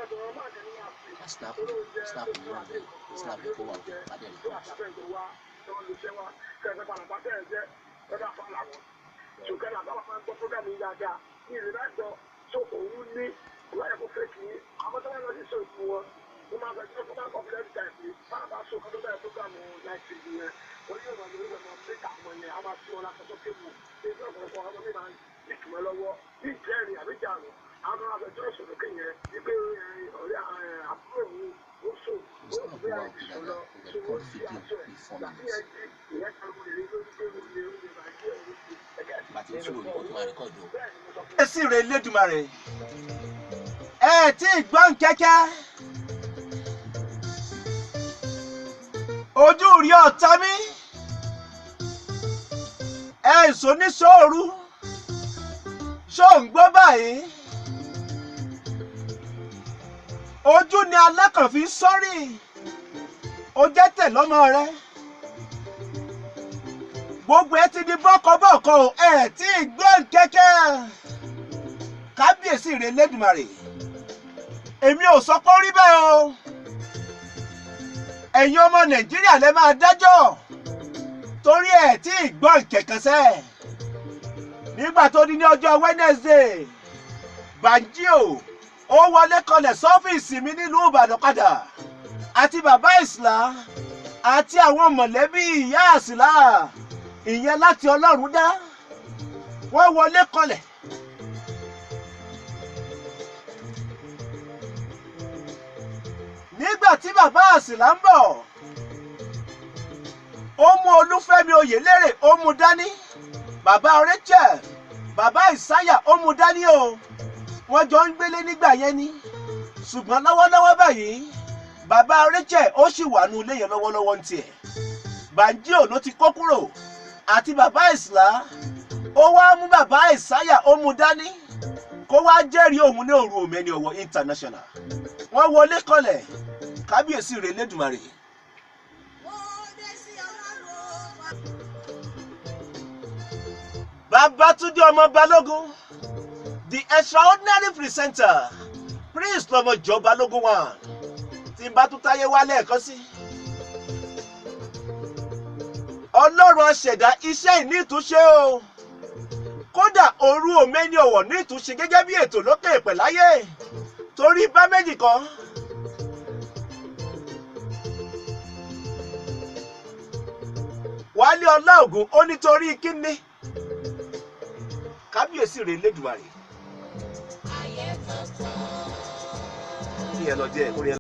Ká snap, snap ní wà bẹ́ẹ̀, snap yẹ kó wà òkè pàdé record. Snap wà òkè dáadáa, kó dẹ̀ record video bí 4 minutes. Bá ti ń sọ̀rọ̀ ní kó tó máa record o. Èsì rẹ̀ Elédùmarè, ẹ tí ì gbọ́n kẹ́kẹ́, ojú rí ọ̀tá mi, ẹ ìsò ní sóòru ṣó ń gbọ́ báyìí. Ojú ni alákànfí sọ́rí, ó jẹ́ tẹ̀ lọ́mọ rẹ. Gbogbo ẹ ti di bọ́kọ̀bọ́kọ̀ o, ẹ tí ì gbọ́n kẹ́kẹ́. Kábíyèsí rẹ Elédùmarè, èmi ò sọ pé ó rí bẹ́ẹ̀ o. Ẹ̀yin ọmọ Nàìjíríà lẹ máa dájọ́, torí ẹ̀ tí ì gbọ́n kẹ̀kẹ́ sẹ́. Nígbà tó di ní ọjọ́ Wednesday, Banji o ó wọlé kọlẹ̀ sọ́fíìsì mi nílùú Ìbàdàn padà, àti bàbá Ìsìlá àti àwọn mọ̀lẹ́bí ìyá Àsìlá, ìyẹn láti Ọlọ́run dá, wọ́n wọlé kọlẹ̀. Nígbà tí bàbá Àsìlá ń bọ̀, ó mú Olúfẹ́mi Oyèlérè, ó mú dání, bàbá Rachel, bàbá Ìsáyà, ó mú dání o. Wọ́n jọ ń gbélé nígbà yẹn ni, ṣùgbọ́n lọ́wọ́lọ́wọ́ báyìí, bàbá Rachel ó sì wà nù ilé yẹn lọ́wọ́lọ́wọ́ ń tiẹ̀. Banji ò ló ti kó kúrò àti bàbá Ìsìlá. Ó wá mú bàbá Ìsáyà, ó mú dání kó wá jẹ́rìí òun ní òru Òmẹ́ni Ọ̀wọ̀ International. Wọ́n wọlé kọlẹ̀. Kábíyèsí rẹ̀ Elédùmarè. Babátúndé ọmọ Balógun, the extraordinary presenter, Prince lọmọjọ Balógun one, tí n bá tún táyé wá lẹ́ẹ̀kan sí. Ọlọ́run aṣẹ̀dá, iṣẹ́ ìní ìtúnṣe o. Kódà òru Òmẹ́ni Ọ̀wọ̀ ní ìtúnṣe gẹ́gẹ́ bí ètò lókè ìpẹ̀ láyé, torí bá méjì kan. Wálé Ọláògùn ó nítorí kíni? Kábíyèsí rẹ̀ Elédùmarè. Kí ẹ lọ díẹ̀ kórè.